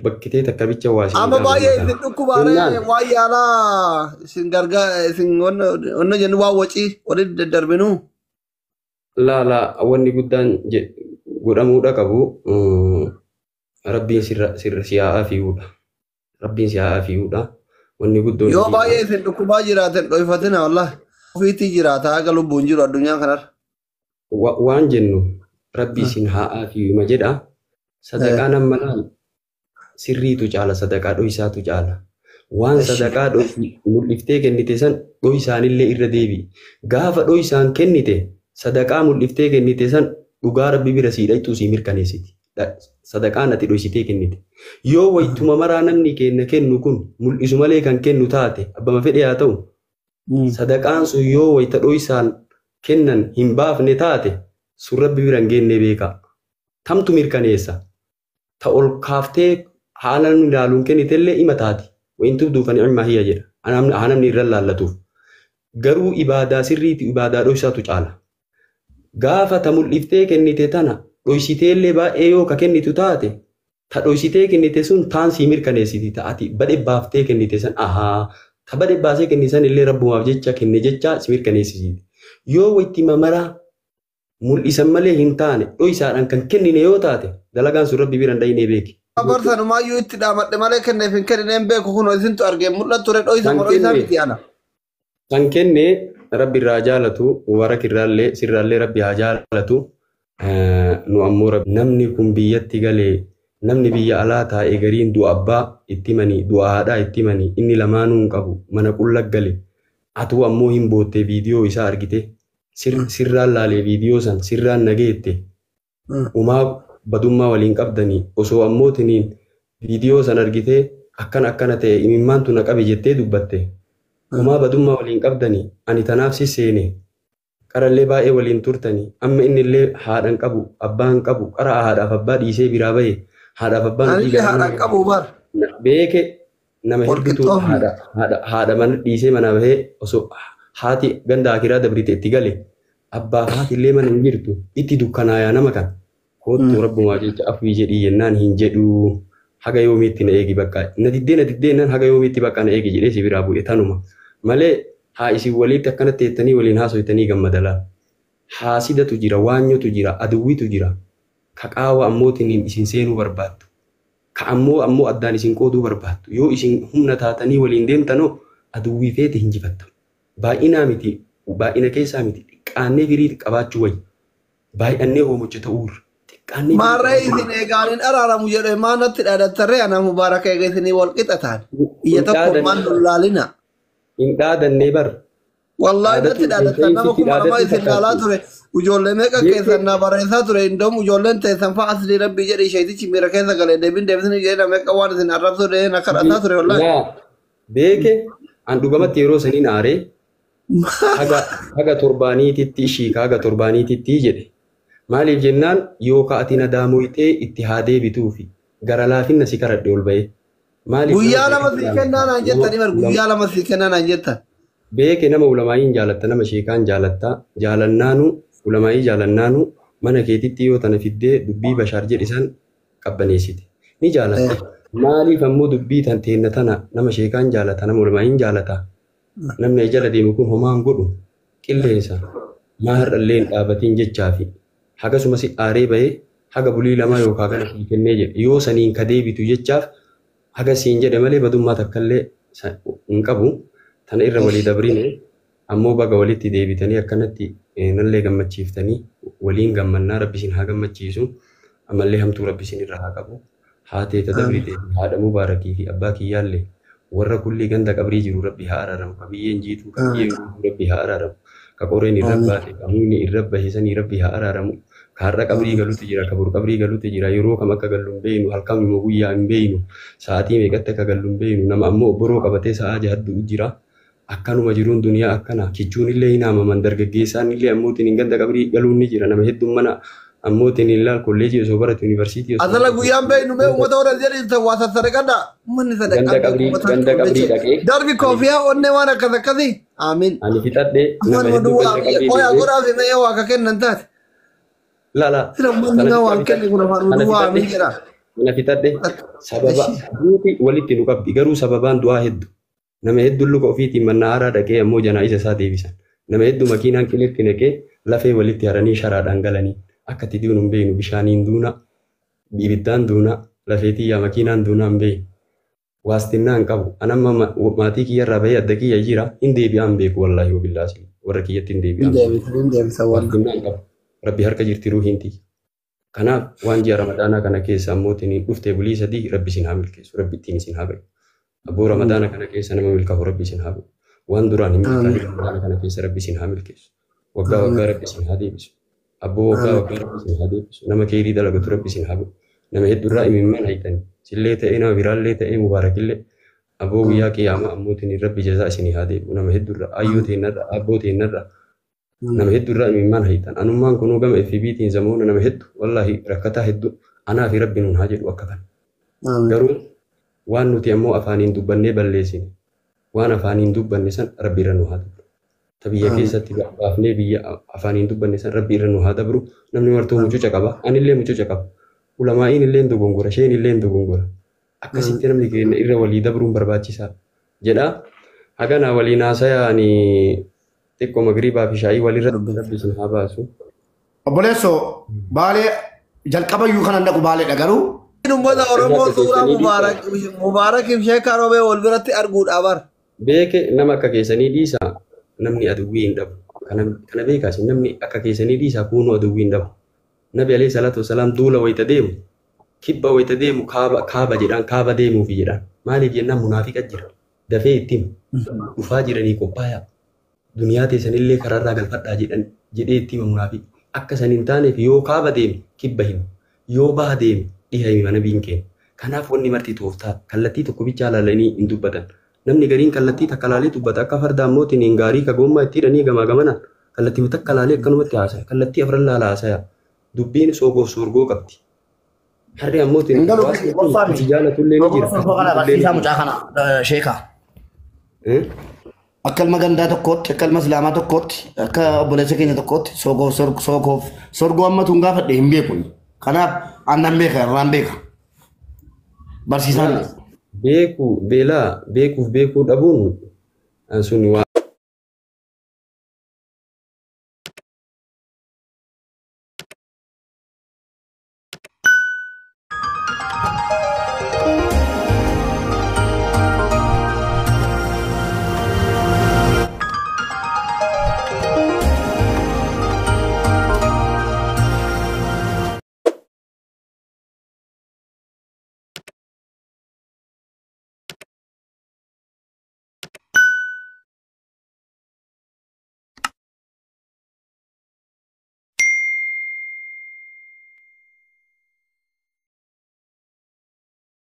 Bakkitee takka bicha waa isin Amma dhaama baay'ee kana. isin dhukkubaaree Jennaan waan yaalaa isin gargaa isin wanna jennu waan wacii walitti daddarbinu. Laa laa, wanni guddaan godhamuudha qabu rabbiin sirra sirra si haa afi'uudha. Rabbiin si haa afi'uudha. Wanni guddoon Yoo isiidha. baay'ee isin dhukkubaa jiraatan dhoyfatina wallahi. Ofiitti jiraata haga lubbuun jiru addunyaa kanarra. Waan jennu rabbi isin haa afi'u jedha. Sadaqaa nama laal sirriitu caala, sadaqaa dhoysaatu caala. Waan sadaqaa mul'iftee kennite san dhoysaanillee irra deebi'i. Gaafa dhoysaan kennite, sadaqaa mul'iftee kennite san dhugaa rabbi bira sii dhayxuu sii mirkaneessiti. Sadaqaan ati dhoysitee kennite. Yoo waytuma maraa namni kenna kennu kun mul'isu malee kan kennu taate, abbama fedhe haa ta'u, sadaqaan sun yoo wayta dhoysaan kennan hin baafne taate, sun rabbi bira hin geenne beekaa. Tamtu mirkaneessa? Ta ol kaaftee haala namni ilaaluun kennitellee ima taati. وإن تبدوا فنعما هي jedha. Haa namni irra laallatuuf. Garuu ibaadaa sirriiti ibaadaa dhoysaatu caala. Gaafa ta mul'iftee kennite tana dhoysiteellee baay'ee yoo ka kennitu taate, ta dhoysitee kennite sun taan sii mirkaneessiti. Ta ati badhe baaftee kennite san, ahaa, ta badhe baasee kennite san illee rabbumaaf jecha kenne jecha si mirkaneessiti. Yoo waytii mamaraa mul'isan malee hin taane dhoysaadhaan kan kennine yoo taate, dalagaan sun rabbi bira hin dhayinee beeki. Barsanumaayyuu itti dhaamadhe malee kenneef hin kennineen beeku, kun isintu argee mul'atu ture dhoysa Kan moo dhoysaa kenne miti ana. Kan kenne rabbi irraa jaalatu, Mubarak irraallee sirraallee rabbi haa jaalatu. Nu ammoo namni kun biyyatti galee, namni biyya alaa taa'e gariin du'a abbaa itti himanii, du'a haadhaa itti himanii, inni lamaanuu hin qabu, mana qulla gale. Atuu ammoo hin bootte viidiyoo isaa argite, sirraan laalee viidiyoo san sirraan nageette. Umaa badummaa waliin qabdanii osoo ammoo tiniin viidiyoo san argitee akkana akkana ta'e imimmaantu na qabe jettee dubbatte. Umaa badummaa waliin qabdanii, ani tanaaf si seene, qarallee baay'ee waliin turtanii, amma inni illee haadhan qabu abbaan qabu, qara haadhaaf abbaa dhiisee biraa bahe, haadhaaf abbaan ofii Anillee garaa haadhaan nama qabu bar. Beeke, nama Wal hedduutu qixxoofne. haadha mana dhiisee mana bahee, osoo haati ganda akiraa dabrite itti gale, abbaaf haati illee mana hin jirtu, itti dukkanaayaa nama kan koottu rabbumaa jecha afii jedhii jennaan hin jedhuu, haga yoomiitti na eegi, bakka na diddee na diddee jennaan, haga yoomiitti bakka na eegi jedhee si biraa bu'e. Tanuma malee haa isin walitti akkanatti teettanii waliin haasoftanii gammadalaa. Haasidatu jira, waanyotu jira, aduwwitu jira, ka qaawa ammootiin isin seenuu barbaaddu, ka ammoo addaan isin qooduu barbaaddu. Yoo isin humna taatanii waliin deemtanoo aduwwii feete hinjifattamu. Baay'inaa miti, baay'ina keessaa miti, xiqqaannee firii qabaachuu wayya. Baay'annee hoomocha ta'uurra xiqqaannee firii Maarree qabaachuu isin eegaaniin araaramu jedhe maa natti dhaadatarree ana Mubaaraka eega isinii wal qixa ta'an. Iyya Hin tokko dhaadannee maan bar. nullaalina. Hin dhaadannee bar. Wallaahi natti Dhaadatu hin dhaadatan ta'in nama sitti 2000 dhaadatu isin laalaa fakkaatti. ture. Ijoollee meeqa Beeke keessan na barreessaa ture, indoom ijoolleen teessan fa'a asli rabbii jedhi sheetichi miira keessa galee deebin deebisni jedhe meeqa waan isin arrabsoo dee'ee na kadhataa ture wallaahi. Laa, beeke, an dhugamatti yeroo saniin aaree haga torbaaniititti ishii haga torbaaniititti jedhe. Maaliif jennaan, yookaan ati na daamoytee itti haa deebituufi gara laafinna si karadhe ol ba'ee. Maaliif nama Guyyaa 2 sheekaa sii kennaa naan jaalatta, jettanii bar nama guyyaa 2 sii kennaa naan jettan. Beeke, nama ulamaa'iin jaalatta, nama sheekaan jaalatta, jaalannaanu ulamaa'ii jaalannaanu mana keetitti yoo tana fiddee dubbii Bashaar jedhe san qabbaneessite. Ni jaalatta. Maaliif ammoo dubbii tan teenna tana nama sheekaan jaalata, nama ulamaa'iin jaalata. Namni jala deemu kun homaa hin godhu, qilleensa maa har'allee hin dhaabatiin jechaafi hagasuma si aaree bahee haga bulii 2 yookaan kana sii kennee jedhe, yoo saniin ka deebitu jechaaf haga siin jedhe malee badummaa takkallee hin qabu. Tana irra walii dabrine ammoo baga walitti deebitanii akkanatti nallee gammachiiftanii, waliin gammannaa, rabbi isin haa gammachiisu, ammallee hamtuu rabbi isin irra haa qabu. Haatee ta dabritee fi haadha Mubaarakii fi abbaa kiyyaallee warra kullii ganda qabrii jiru rabbi haa araaramu, ka biyyeen jiituu, ka biyyeen guutuu rabbi haa araaramu, ka qoreen irra baate, ka mukni irra bahe sanii rabbi haa araaramu, ka har'a qabrii galutu jira, ka bor qabrii galutu jira. Yeroo kam akka gallu hin beeynu, halkan immoo guyyaa hin beeynu, sa'aatii meeqatti akka gallu hin beeynu. Nama ammoo obboroo qabatee sa'aa jahaddu jira. Akkanuma jiruun duniyaa akkana, kichuun illee hin haamaman, dargaggeessaan illee ammootiin hin ganda qabrii galuun ni jira. Nama hedduun mana ammootiin hin laal kolleejii osoo baratu, yuunivarsiitii osoo Asala baratu guyyaan beeynu mee uummata warra jedhi waa sassareqadha. Uummanni ganda sadaqaa beeku qabrii uummata ganda qabrii qolleche. dhaqee Darbi ani koofiyaa onnee waan akkas akkasii. Amiin. Ani fixadhe, nama Afaan hedduu duwwaa ganda qabrii qoyaa deemee godhaa fi mee waa ka kennan taate. La la. Sila uummanni Tana naa waan fixadhe kenne kun afaan tana duwwaa amiin fixadhe jedha. Mana fixadhe sababa duuti walitti nu qabdi garuu sababaan du'aa hedduu. Nama hedduu luka ofiitiin manna haaraa dhaqee ammoo janaa'iza isaa deebisan. Nama hedduu makiinaan qiletti naqee lafee walitti haranii sharaadhaan galanii akka itti duunu hin beeknu bishaaniin duuna ibiddaan duuna lafeetii yaa makiinaan duuna hin beeknu. Waastinnaa hin qabu. Anamma maatii kiyyarraa bahee adda kiyya jira hin deebi'aa hin beeku wallaahi wabillaasi warra kiyyatti hin deebi'aa. Hin deebisan hin deebisan wallaahi. Waastinnaa hin qabu. Rabbi harka jirti ruuhiin tiyya. Kanaaf waan ji'a Ramadaanaa kana keessa ammoo dhuftee bulii sadii Rabbi isin haa milkeessu. Rabbi ittiin isin haa gahu. Abboo Ramadaana kana keessa nama milkaa'u Rabbi isin haa gahu. Waan duraan hin milkaa'in Ramadaana kana keessa Rabbi isin haa milkeessu. Waggaa waggaa Rabbi isin haa deebisu. Abboo waggaa waggaa Rabbi isin haa deebisu. Nama keerii dalagatu Rabbi isin haa gahu. Nama hedduurraa imimmaan haytanii. Sillee ta'ee nama biraallee ta'ee mubaarakillee. Abboo guyyaa qiyaamaa ammootiin Rabbi jazaa isinii haa deebi'u. Nama hedduurraa ayyoo teennarraa abboo teennarraa nama hedduurraa imimmaan haytan. Anummaan kunuu gama FB'tiin zamoona nama hedduu wallaahi rakkataa hedduu anaa fi rabbi nuun haa jedhu akka kana. Garuu waan nuti ammoo afaaniin dubbannee balleessine waan afaaniin dubbanne san rabbi irra nu haa dabru. Ta biyya keessatti baafnee biyya afaaniin dubbanne san rabbi irra nu haa dabru. Namni martuu mucuca qaba. Anillee mucuca qaba. Ulamaa'iin illee dogongora. Isheen illee dogongora. Akkasitti namni keenya irra walii dabruun barbaachisaa jedha. Haganaa waliin haasayaani xiqqoo magriibaa fi shaayii walirra rabbi isin haa baasu. Obboleessoo baalee jalqabayyuu kanan dhaqu baaleedha garuu Uummata Oromoo suuraa Mubaarakiif Sheekaa Roobee wal biratti arguudha bar. Beeke nama akka keessanii dhiisaa namni aduwwii hin dhabu. Kana beekaas namni akka keessanii dhiisaa kuunuu aduwwii hin dhabu. Nabi alayhi salaatu wasalaam duula wayita deemu kibba wayita deemu kaaba jedhaan kaaba deemuufi jedhaan. Maaliif jennaan munaafiqa jira. Dafee itti himu. Dhufaa jiranii qophaayaa. Duniyaa teessanillee karaarraa galfadhaa jedhan jedhee itti hima munaafiqa. Akka san hin taaneef yoo kaaba deeme kibba hima. Yoo baha deeme dhiha hima nabiin keenya. Kanaaf wanni marti tooftaa kallattii tokko bichaa ilaalanii hin dubbatan. Namni gariin kallattii takka laalee dubbata akka farda ammootiin hin gaarii ka gommaa itti hidhanii gamaa gamanaan kallattii takka laalee akkanumatti haasaya. Kallattii afran laala haasaya. Dubbiin soogoof soorgoo qabdi. Harri ammootiin Hin galu, hawaasni si jaalatullee ni jira. Soogoo kana barsiisaa mucaa kana sheekaa. Akka ilma gandaa tokkootti, akka ilma islaamaa tokkootti, akka obboleessa keenya tokkootti soogoof soogoof sorgoo ammatu hin gaafadhe hin beeku. Kanaaf aannan beeka irraan beeka. Barsiisaan Beeku beelaa beekuuf beekuu dhabuun sun waa